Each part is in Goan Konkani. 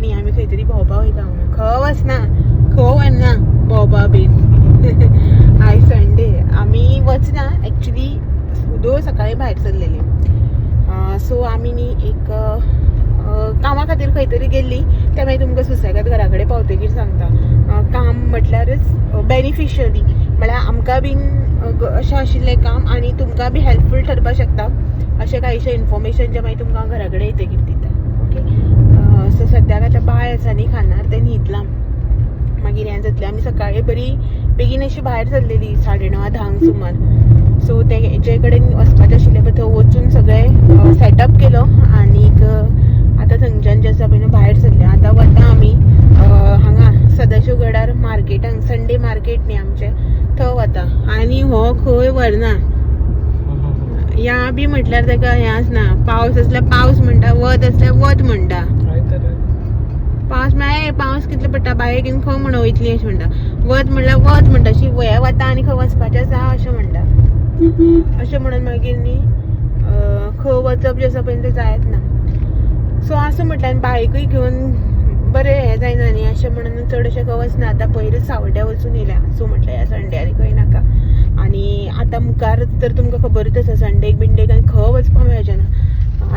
न्ही आमी खंय तरी भोंवपा वयता म्हणून. खंय वचना, खंय वचना भोंवपा बीन. आयज संडे, आमी वचना एक्चुली. उदो सकाळी भायर सरलेली, सो आमी न्ही एक कामा खातीर खंय तरी गेल्ली. तें मागीर तुमकां सुसेगाद घरा कडेन पावतकीर सांगता. काम म्हटल्यारच बेनिफिशियली म्हळ्यार आमकां बीन अशें आशिल्लें काम आनी तुमकां बी हेल्पफूल ठरपाक शकता अशें कांयशें इन्फॉर्मेशन जें मागीर तुमकां हांव घरा कडेन येतकीर दिता. ओके, सो सद्याक आतां बाय आसा न्ही खानार, तें न्हिदलां. मागीर हें जातलें. आमी सकाळीं बरी बेगीन अशी भायर सरलेली 9:30 10 सुमार. सो ते जे कडेन वचपाचें आशिल्लें पळय थंय वचून सगळें सेटअप केलो आनीक आतां थंयच्यान जें आसा पळय न्हू भायर सरले. आतां वता आमी हांगा सदाशिवगडार मार्केटान, संडे मार्केट न्ही आमचें, थंय वता. आनी हो खंय व्हरना या बी म्हटल्यार ताका हें आसना. पावस आसल्यार पावस म्हणटा, वत आसल्यार वत म्हणटा. पावस म्हळ्यार पावस कितलो पडटा, बायक घेवन खंय म्हणून वयतली अशें म्हणटा. वत म्हणल्यार वत म्हणटा, अशी वया वता आनी खंय वचपाचें आसा अशें म्हणटा. अशें म्हणून मागीर न्ही खंय वचप जें आसा पळय तें जायत ना. सो आसूं म्हटल्यार आनी बायकूय घेवन बरें हें जायना न्ही, अशें म्हणून चड अशें खंय वचना. आतां पयरूच सावड्ड्या वचून येयल्या. आसूं म्हटल्यार ह्या संडे आनी खंय नाका. आनी आतां मुखार तर तुमकां खबरूच आसा, संडेक बिंडेक आनी खंय वचपाक मेळचें ना.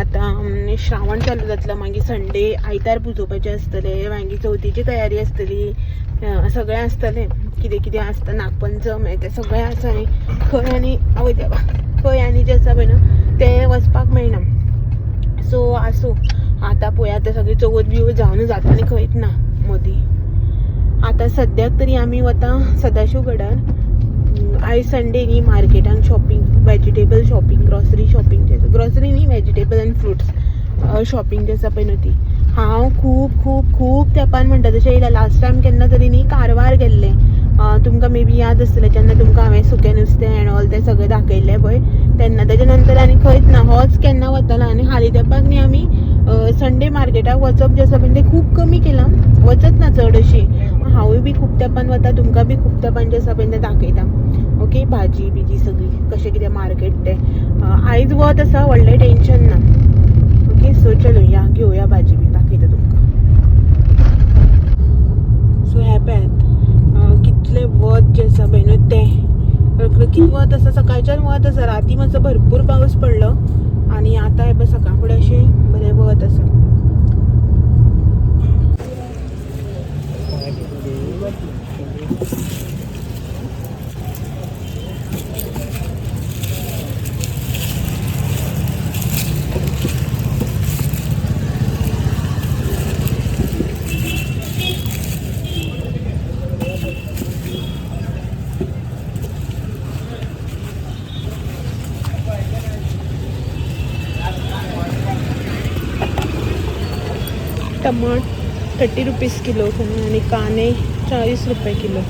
आतां श्रावण चालू जातलो, मागीर संडे आयतार पुजोवपाचें आसतलें, मागीर चवथीची तयारी आसतली, सगळें आसतलें, कितें कितें आसता, नागपंचम हें तें सगळें आसा न्ही. खंय आनी आवय देवा, खंय आनी जें आसा पळय न्हू तें वचपाक मेळना. सो आसूं, आतां पळय आतां सगळी चवथ बिवथ जावन जाता आनी खंयच ना मदीं. आतां सद्याक तरी आमी वता सदाशिवगडार. आयज संडे न्ही, मार्केटान shopping, vegetable shopping, grocery shopping, grocery न्ही, व्हेजिटेबल आनी फ्रुट्स शॉपिंग जें आसा पळय न्हू ती. हांव खूब खूब खूब तेंपान म्हणटा तशें येयल्या. लास्ट टायम केन्ना तरी न्ही कारवार गेल्लें. तुमकां मे बी याद आसतलें, जेन्ना तुमकां हांवें सुकें नुस्तें एंड ऑल तें सगळें दाखयल्लें पळय तेन्ना. तेच्या नंतर आनी खंयच ना, होच केन्ना वतालो. आनी हालीं तेंपाक न्ही आमी संडे मार्केटाक वचप जें आसा पळय तें खूब कमी केलां, वचत ना चड अशी. हांवूय बी खूब तेंपान वता, तुमकां बी खूब तेंपान जें आसा पळय तें दाखयता. ओके, भाजी बिजी सगळी कशें कितें मार्केट तें. आयज वत आसा, व्हडलें टेंशन ना. ओके, सो चलो या घेवया भाजी बी, दाखयता तुमकां. सो हें पळयात कितलें वत जें आसा पळय न्हू तें रखरखीत वत आसा. सकाळच्यान वत आसा, राती मातसो भरपूर पावस पडलो आनी आतां हें पळय सकाळ फुडें अशें बरें वत आसा. टमाट 30 रुपीज किलो आनी कांदे 40 रुपये किलो.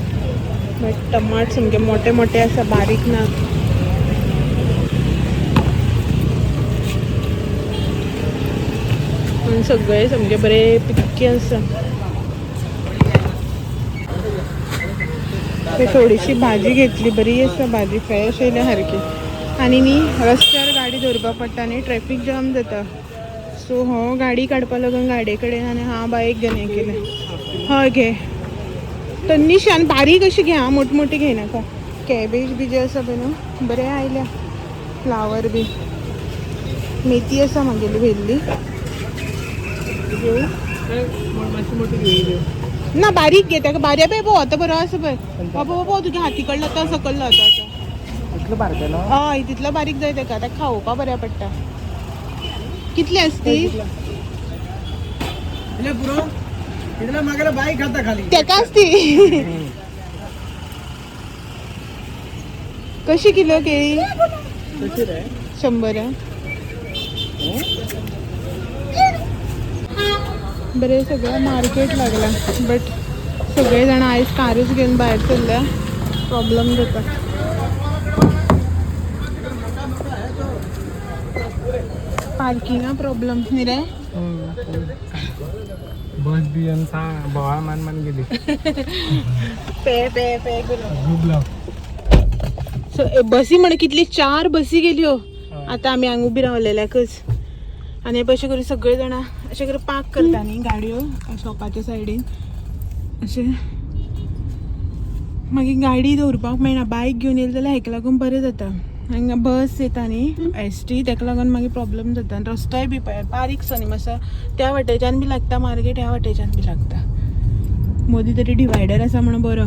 बट टमाट सामके मोठे मोठे आसा, बारीक ना. आनी सगळे सामके बरे पिक्के आसा. थोडीशी भाजी घेतली, बरी आसा भाजी, फ्रेश येयल्या सारकी. आनी न्ही रस्त्यार गाडी दवरपाक पडटा न्ही, ट्रॅफीक जाम जाता. सो हो गाडी काडपा लागून गाडये कडेन आनी हांव बायक घेवन हें केलें. हय घे तन्नीशी आनी बारीक अशी घे, आं, मोठी मोठी घेयनाका. कॅबेज बी जे आसा पळय न्हू बरें आयल्या, फ्लावर बी, मेथी आसा म्हागेली व्हेल्ली. ना बारीक घे ताका, बारीक पळय पळय आतां बरो आसा पळय. बाबा बाबा तुज्या हाती कडलो आतां सकल्लो आतां आतां इतलो बारकेलो? हय, तितलो बारीक जाय ताका, ताका खावोवपा बऱ्या पडटा. कितली आसती तेका आसती. कशी किलो केळी? 100. बरें सगळं मार्केट लागलां, बट सगळे जाण आयज कारच घेवन भायर सरल्या, प्रॉब्लम जाता. पार्किंगा प्रॉब्लम न्ही रे. बस बी आणि बोवाळ मान मान गेली. पे पे पे करून. सो बसी म्हण कितली 4 बसी गेल्यो. आतां आमी हांगा उबी रावलेल्याकच. आनी अशें करून सगळे जाणां अशें करून पार्क करता न्ही गाडयो शॉपाच्या सायडीन अशें. मागीर गाडी दवरपाक मेळना. बायक घेवन येयलें जाल्यार हेका लागून बरें जाता. हांगा बस येता न्ही एस टी, तेका लागून मागीर प्रॉब्लम जाता. आनी रस्तोय बी पळय बारीकसो न्ही मातसो, त्या वाटेच्यान बी लागता मार्केट, ह्या वाटेच्यान बी लागता. मदीं तरी डिवायडर आसा म्हणून बरो.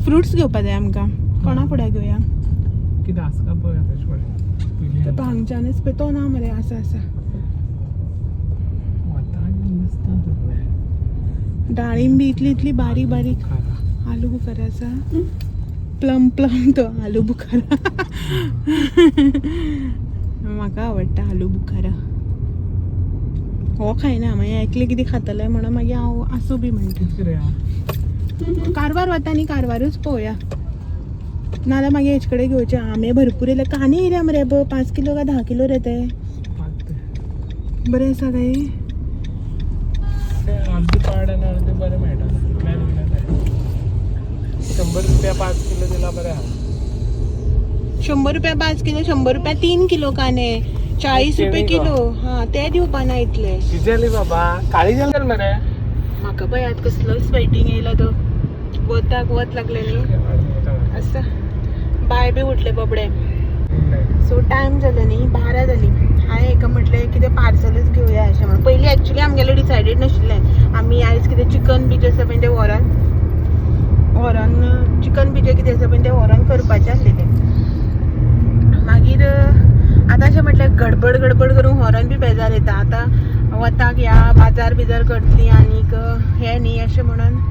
फ्रुट्स घेवपा जाय आमकां. कोणा फुड्याक घेवया? कितें आसा काय पळय आतां फुडें. तो हांगच्यानच पळय. तो ना मरे. आसा आसा. वताक दिसता सगळें. डाळींब बी इतली इतली बारीक बारीक. खारा. आलू बुखारा आसा. प्लम प्लम तो आलू बुखारा म्हाका आवडटा. आलू बुखारा हो खायना. मागीर एकले कितें खातले म्हणून मागीर हांव आसूं बी म्हणटा. कितें आहा? कारवार वता न्ही, कारवारूच पळोवया. नाजाल्यार मागीर हेचे कडेन घेवचे. आंबे भरपूर येयले. कांदे येयल्या मरे ब 5 किलो काय 10 किलो रे ते. पांच. बरें आसा काय? ते अर्दे पाड आनी अर्दे बरें मेळटा. इतल्यान इतल्यान जाय. 100 रुपया 5 किलो दिला बरें आहा. 100 रुपया 5 किलो, 100 रुपया 3 किलो कांदे, 40 रुपये केळी किलो. हा, ते दिवपा ना इतले. कितें बाबा, काळी जाली मरे. म्हाका पळय आतां कसलो स्वेटींग येयला तो. वताक वत लागलें न्ही. आसा बाय बी उठले बाबडे. सो टायम जालो न्ही, 12 जाली. हांवें हेका म्हटलें कितें पार्सलच घेवया अशें म्हणून. पयलीं एक्चुली आमगेलें डिसायडेड नाशिल्लें. आमी आयज कितें चिकन बी जें आसा पळय तें व्हरोन व्हरोन चिकन बी जें कितें आसा पळय तें व्हरोन करपाचें आसलेलें. मागीर आतां अशें म्हटलें गडबड गडबड करून व्हरोन बी बेजार येता. आतां वताक ह्या बाजार बिजार करतली आनीक हें न्ही अशें म्हणून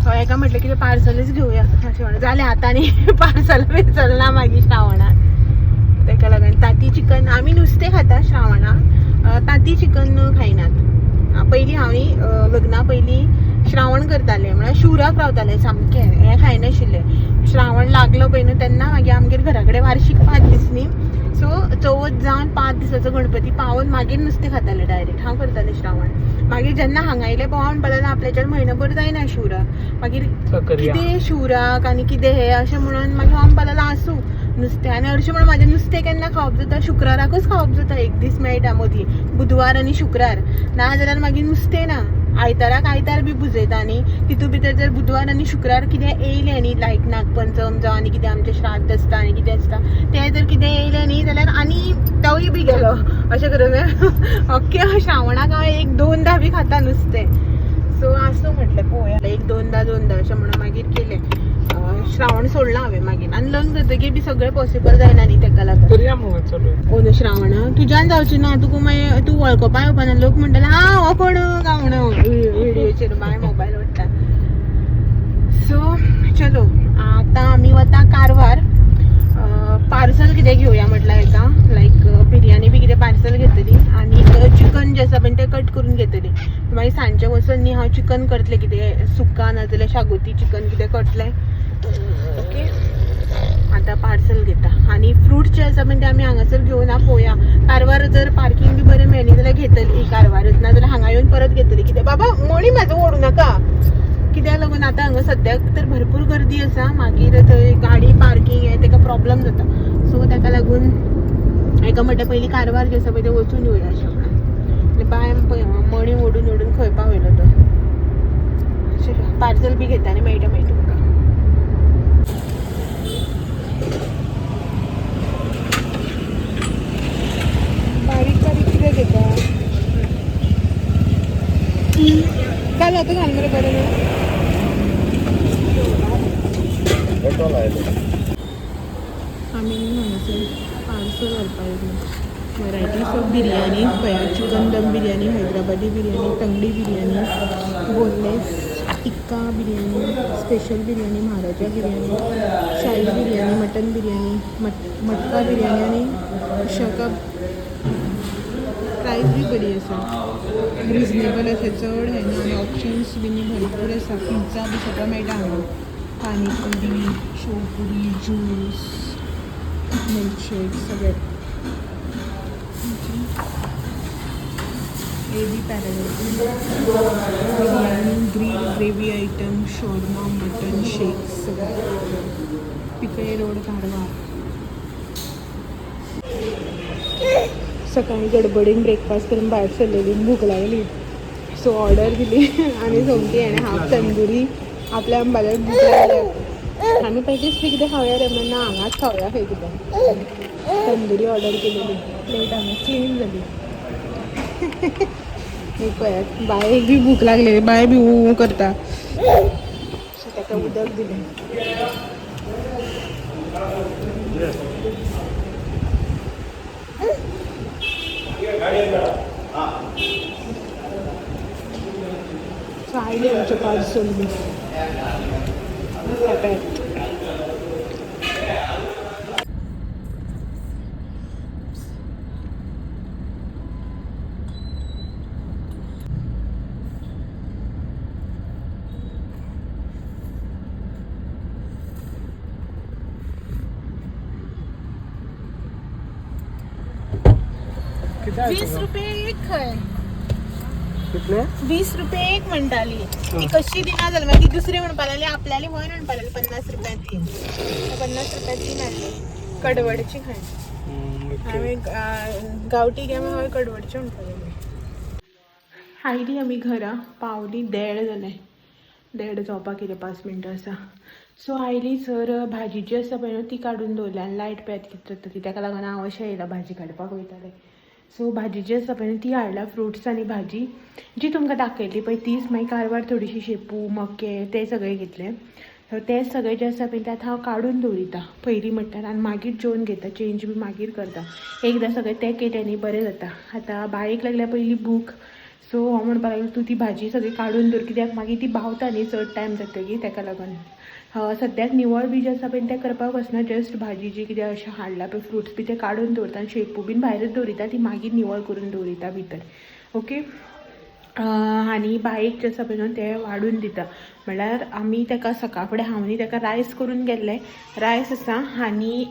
हेका म्हटलें कितें पार्सलच घेवया अशें म्हणून. जालें आतां न्ही पार्सल बिर्सल ना मागीर श्रावणाक. तेका लागून ताती चिकन आमी नुस्तें खाता श्रावणाक, ताती चिकन खायनात. पयलीं हांव न्ही लग्ना पयलीं श्रावण करतालें, म्हळ्यार शिवराक रावतालें सामकें, हें खायनाशिल्लें. श्रावण लागलो पळय न्हू तेन्ना मागीर आमगेर घरा कडेन वार्शीक 5 दीस न्ही, सो चवथ जावन 5 दिसाचो गणपती पावोवन मागीर नुस्तें खातालें डायरेक्ट. हांव करतालें श्रावण. मागीर जेन्ना हांगा येयलें पळय, हांव म्हणपाक लागलें आपल्याच्यान म्हयनोभर जायना शिवराक, मागीर कितें शिवराक आनी कितें हें अशें म्हणून मागीर हांव म्हणपाक लागलें आसूं नुस्तें. आनी हरशीं म्हणून म्हाजें नुस्तें केन्ना खावप जाता, शुक्राराकूच खावप जाता. एक दीस मेळटा मदीं, बुधवार आनी शुक्रार. नाजाल्यार मागीर नुस्तें ना. आयताराक आयतार बी पुजयता न्ही, तितू भितर जर बुधवार आनी शुक्रार कितें येयलें न्ही, लायक नागपंचम जावं आनी कितें आमचें श्राद्ध आसता आनी कितें आसता तें जर कितें येयलें न्ही जाल्यार आनी तोवूय बी गेलो अशें करून अख्खे श्रावणाक हांव एक दोनदां बी खाता नुस्तें. सो आसूं म्हटलें पळोवया, एक दोनदां दोनदां अशें म्हणून मागीर केलें. श्रावण सोडलां हांवें मागीर. आनी लग्न जातकीर बी सगळें पॉसिबल जायना न्ही तेका लागून. करया मुगो चलू. ओदो श्रावण तुज्यान जावचें ना. तुका मागीर तूं वळखपा येवपा ना. लोक म्हणटले हा हो कोण काय म्हणून व्हिडियोचेर बाय मोबायल ओडटा. सो चलो आतां आमी वता कारवार. पार्सल कितें घेवया म्हटल्यार हेका, लायक बिरयानी बी कितें पार्सल घेतली आनी चिकन जें आसा पळय तें कट करून घेतली. मागीर सांजचें वचून न्ही हांव चिकन करतलें कितें सुका नाजाल्यार शागोती चिकन कितें करतलें. ओके, आतां पार्सल घेता आनी फ्रूट जे आसा पळय ते आमी हांगासर घेवन पळोवया. कारवार जर पार्कींग बी बरें मेळ्ळें जाल्यार घेतली कारवारच, ना जाल्यार हांगा येवन परत घेतली. कितें बाबा मणी म्हाजो ओडू नाका. कित्याक लागून आतां हांगा सद्याक तर भरपूर गर्दी आसा, मागीर थंय गाडी पार्कींग हें तेका प्रॉब्लम जाता. सो ताका लागून हेका म्हणटा पयलीं कारवार जें आसा पळय तें वचून येवया अशें म्हणून. बाय पळय मणी ओडून ओडून खंय पावयलो तो. पार्सल बी घेता आनी मेळटा मागीर तुमकां. बारीक बारीक कितें घेता? घाल आतां, घाल मरे बरें न्हू. आमी हांगासर पार्सल व्हरपा येयले. वरायटीज ऑफ बिरयानी पळया, chicken dum biryani, Hyderabadi biryani, tangdi biryani, boneless tikka biryani, special biryani, Maharaja biryani, shahi biryani, mutton biryani, matka biryani आनी शका. प्रायस बी बरी आसा, रिजनेबल आसा, चड हें ना. आनी ऑप्शन्स बी न्ही भरपूर आसा. पिझ्झा बी सगळें मेळटा हांगा. पानीपुरी, शेवपुरी, ज्यूस, मिल्कशेक सगळें. A B paradise biryani, grill, gravy item, shawarma, mutton, shakes सगळें. पिकळे रोड, कारवार. सकाळी गडबडीन ब्रेकफास्ट करून भायर सरलेली, भूक लागली, सो ऑर्डर दिली आनी सोमती हेणें हाफ तंदुरी आपल्या बाल्यार भूक लागली. आमी पयलींच बी कितें खावया रे म्हण, ना हांगाच खावया खंय कितें. तंदुरी ऑर्डर केलेली, प्लेट हांगा क्लीन जाली. एक पळयात, बायेक बी भूक लागलेली, बाय बी ऊ ऊ करता, सो ताका उदक दिलें. सो आयलें आमचें पार्सल बी. पळयात. कितें 20 रुपये एक खंय. कितले? 20 रुपये एक म्हणटाली ती. कशी दिना जाली. मागीर ती दुसरी म्हणपाक लागली आपल्याली व्हय म्हणपाक लागली, 50 रुपया तीन. 50 रुपया तीन हाडली कडवडची खंय. हांवें गांवठी घे, हांवें कडवडची म्हणपाक लागली. आयली आमी घरा पावली, 1:30 जालें, 1:30 जावपाक कितें 5 मिनटां आसा. सो आयली सर भाजी जी आसा पळय न्हू ती काडून दवरल्या. आनी लायट पळयात कितें जाता ती, ताका लागून हांव अशें येयलां, भाजी काडपाक वयतालें. सो भाजी जी आसा पळय न्हू ती हाडल्या, फ्रुट्स आनी भाजी जी तुमकां दाखयली पळय तीच. मागीर कारवार थोडीशी शेपू, मके ते सगळे घेतले. सो ते सगळे जे आसा पळय ते आतां हांव काडून दवरिता पयलीं म्हटल्यार आनी मागीर जेवन घेता, चेंज बी मागीर करता. एकदां सगळें ते केलें न्ही बरें जाता. आतां बायेक लागल्या पयली भूक, सो हांव म्हणपाक लागलें तूं ती भाजी सगळी काडून दवर, कित्याक मागीर ती बावता न्ही चड टायम जातकीर. ताका लागून सद्याक निवळ बी जें आसा पळय तें करपाक वचना, जस्ट भाजी जी कितें अशें हाडलां पळय, फ्रुट्स बी ते काडून दवरता आनी शेपू बीन भायरच दवरिता, ती मागीर निवळ करून दवरिता भितर. ओके, आनी बायेक जें आसा पळय न्हू तें वाडून दिता. म्हणल्यार आमी ताका सकाळ फुडें हांव न्ही ताका रायस करून गेल्लें, रायस आसा आनी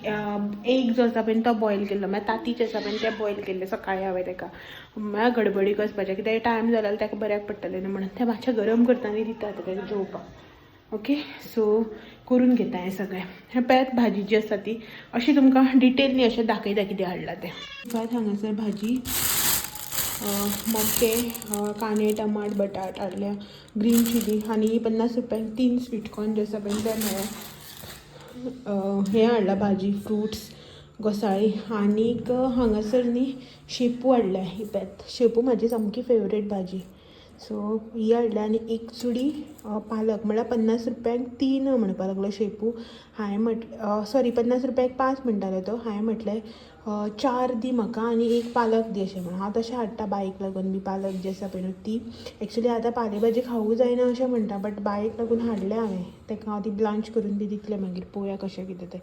एग जो आसा पळय तो बॉयल केल्लो, म्हळ्यार तांती जें आसा पळय तें बॉयल केल्लें सकाळीं हांवें ताका. म्हळ्यार गडबडीक वचपाचें कित्याक टायम जालो जाल्यार ताका बऱ्याक पडटलें न्हू म्हणून तें मातशें गरम करता आनी दिता आतां ताका जेवपाक. ओके, सो करून घेता हें सगळें. हें पळयात, भाजी जी आसा ती अशी तुमकां डिटेल न्ही अशें दाखयता कितें हाडलां तें. पळयात, हांगासर भाजी, मके, कांदे, टमाट, बटाट हाडल्या, ग्रीन चिली आनी 50 रुपयांक तीन स्वीट कॉर्न जे आसा पळय ते मेळ्ळे. हें हाडलां, भाजी, फ्रुट्स, घोसाळीं आनीक हांगासर न्ही शेपू हाडल्या. ही पळयात शेपू, म्हाजी सामकी फेवरेट भाजी, सो ही हाडल्या. आनी एक चुडी पालक, म्हळ्यार 50 रुपयांक तीन म्हणपाक लागलो शेपू. हांवें म्हटलें, सॉरी, 50 रुपयाक पांच म्हणटालो तो. हांवें म्हटलें चार दी म्हाका आनी एक पालक दी अशें म्हणून. हांव तशें हाडटा बायक लागून बी पालक जी आसा पळय न्हू ती. एक्चुली आतां पाले भाजी खावूंक जायना अशें म्हणटा, बट बायक लागून हाडल्या हांवें. ताका हांव ती ब्लांच करून बी दितलें मागीर, पळोवया कशें कितें तें.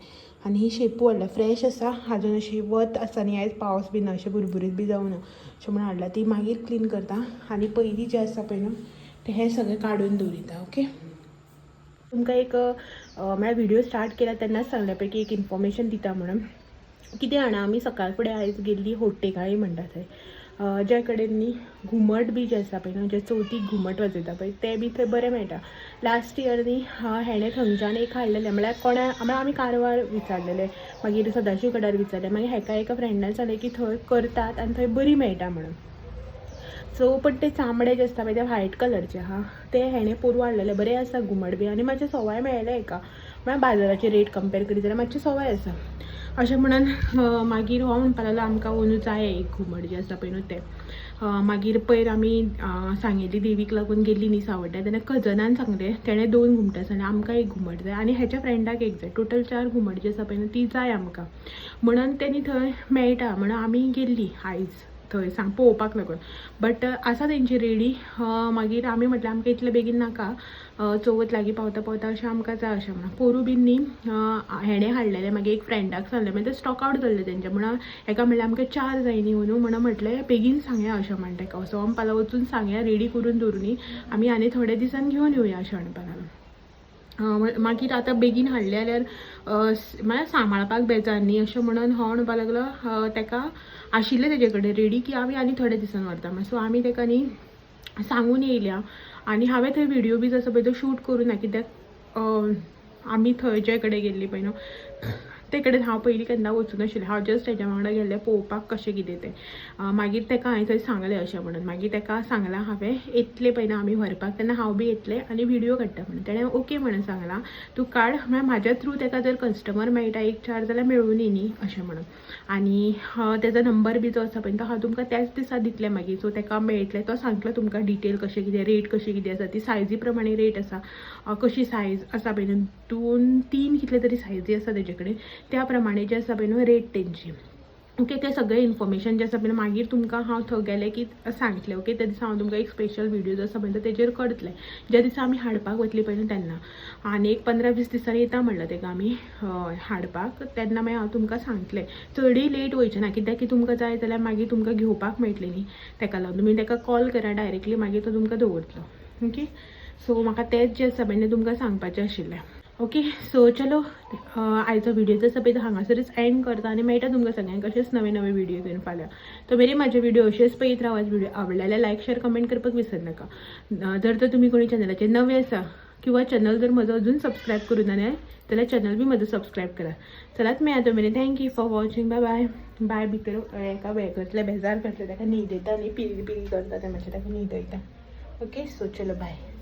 आनी ही शेपू हाडल्या, फ्रेश आसा अजून, अशी वत आसा न्ही आयज, पावस बी ना, अशें बुरबुरीत बी जावना अशें म्हणून हाडला. ती मागीर क्लीन करता आनी पयलीं जें आसा पळय न्हू तें हें सगळें काडून दवरिता. ओके, तुमकां एक म्हळ्यार व्हिडिओ स्टार्ट केला तेन्नाच सांगल्या पळय की एक इन्फॉर्मेशन दिता म्हणून. कितें जाणा, आमी सकाळ फुडें आयज गेल्ली होट्टेकाळी म्हणटा थंय, ज्या कडेन न्ही घुमट बी जें आसा पळय न्हू, जे चवथीक घुमट वाजयता पळय तें बी थंय बरें मेळटा. लास्ट इयर न्ही हेणें थंयच्यान एक हाडलेलें, म्हळ्यार कोणा म्हळ्यार आमी कारवार विचारलेलें, मागीर सदाशिव कडार विचारलें, मागीर हेका एका फ्रेंडान सांगलें की थंय करतात आनी थंय बरी मेळटा म्हणून. सो पण ते चामडे जे आसता पळय ते व्हायट कलरचे आहा, ते हेणें पोरूं हाडलेले, बरें आसा घुमट बी आनी मातशें सवाय मेळ्ळें हेका, म्हळ्यार बाजाराचे रेट कंपेर करीत जाल्यार मातशें सवाय आसा अशें म्हणून. मागीर हो म्हणपाक लागलो आमकां अंदू जाय एक घुमट जें आसा पळय न्हू तें. मागीर पयर आमी सांगेली देवीक लागून गेल्ली न्ही सावड्ड्या, तेन्ना कजनान सांगलें, तेणें दोन घुमटां सांगलें, आमकां एक घुमट जाय आनी हेच्या फ्रेंडाक एक जाय, टोटल चार घुमट जे आसा पळय न्हू ती जाय आमकां म्हणून. तेणी थंय मेळटा म्हणून आमी गेल्ली आयज थंय सांग पळोवपाक लागून, बट आसा तेंची रेडी. मागीर आमी म्हटलें आमकां इतले बेगीन नाका, चवथ लागीं पावता पावता अशें आमकां जाय अशें म्हणून. पोरूं बीन न्ही हेणें हाडलेलें, मागीर एक फ्रेंडाक सांगलें, मागीर ते स्टॉक आवट जाल्लें तेंचें. म्हणून हेका म्हणलें आमकां चार जाय न्ही न्हू म्हणून म्हटलें बेगीन सांगया अशें म्हण तेका. सो म्हणपाक लागलो वचून सांगया, रेडी करून दवरूनी, आमी आनी थोड्या दिसान घेवन येवया अशें म्हणपाक लागलो. मागीर आतां बेगीन हाडलें जाल्यार म्हळ्यार सांबाळपाक बेजार न्ही अशें म्हणून हो म्हणपाक लागलो, तेका आशिल्लें तेजे कडेन रेडी की आमी आनी थोड्या दिसान व्हरता म्हणून. सो आमी तेका न्ही सांगून येयल्या आनी हांवें थंय व्हिडियो बी जसो पळय तो शूट करूं ना, कित्याक आमी थंय जे कडेन गेल्ली पळय न्हू ते कडेन हांव पयलीं केन्ना वचूं नाशिल्लें. हांव जस्ट तेज्या वांगडा गेल्लें पळोवपाक कशें कितें तें. मागीर तेका हांवें थंय सांगलें अशें म्हणून. मागीर तेका सांगलां हांवें, येतलें पळय ना आमी व्हरपाक तेन्ना हांव बी येतलें आनी व्हिडियो काडटा म्हणून. तेणें ओके म्हणून सांगलां, तूं काड, म्हळ्यार म्हाज्या थ्रू तेका जर कस्टमर मेळटा एक चार जाल्यार मेळुनी न्ही अशें म्हणून. आनी तेजो नंबर बी जो आसा पळय तो हांव तुमकां त्याच दिसा दितलें मागीर. सो तेका मेळटलें, तो सांगतलो तुमकां डिटेल कशें कितें, रेट कशी कितें आसा ती, सायजी प्रमाणे रेट आसा, कशी सायज आसा पळय न्हू, 2 3 कितले तरी सायजी आसा तेजे कडेन, त्या प्रमाणे जे आसा पळय न्हू रेट तेंची. ओके, तें सगळें इन्फॉर्मेशन जें आसा पळय मागीर तुमकां हांव थंय गेलें की सांगतलें. ओके, त्या दिसा हांव तुमकां एक स्पेशल व्हिडियो जो आसा पळय तेजेर करतलें, ज्या दिसा आमी हाडपाक वतलीं पळय न्हू तेन्ना. आनी एक 15-20 दिसांनी येता म्हणलां तेका आमी हाडपाक, तेन्ना मागीर हांव तुमकां सांगतलें. चडय लेट वयचें ना, कित्याक की तुमकां जाय जाल्यार मागीर तुमकां घेवपाक मेळटलें न्ही, तेका लागून तुमी तेका कॉल करा डायरेक्टली, मागीर तो तुमकां दवरतलो. ओके, सो म्हाका तेंच जें आसा पळय न्हू तुमकां सांगपाचें आशिल्लें. ओके, सो चलो, आयचो व्हिडिओ जो आसा पळय तो हांगासरच एंड करता आनी मेळटा तुमकां सगळ्यांक अशेंच नवे नवे व्हिडिओ घेवन फाल्यां. तो मेरेन म्हाजे व्हिडिओ अशेंच पळयत रावात. व्हिडिओ आवडले जाल्यार लायक, शेअर, कमेंट करपाक विसर नाका. जर तर तुमी कोणी चॅनलाचेर नवे आसा किंवा चॅनल जर म्हजो अजून सबस्क्रायब करूं ना जाल्यार चॅनल बी म्हजो सबस्क्रायब करा. चलात मेळया तो मेरेन. Thank you for watching. Bye bye bye. भितर एका वेळ करतले, बेजार करतले, ताका न्हिदयता न्ही, पिरी पिरी करता तें मातशें, ताका न्हिदयता. ओके, सो चलो बाय.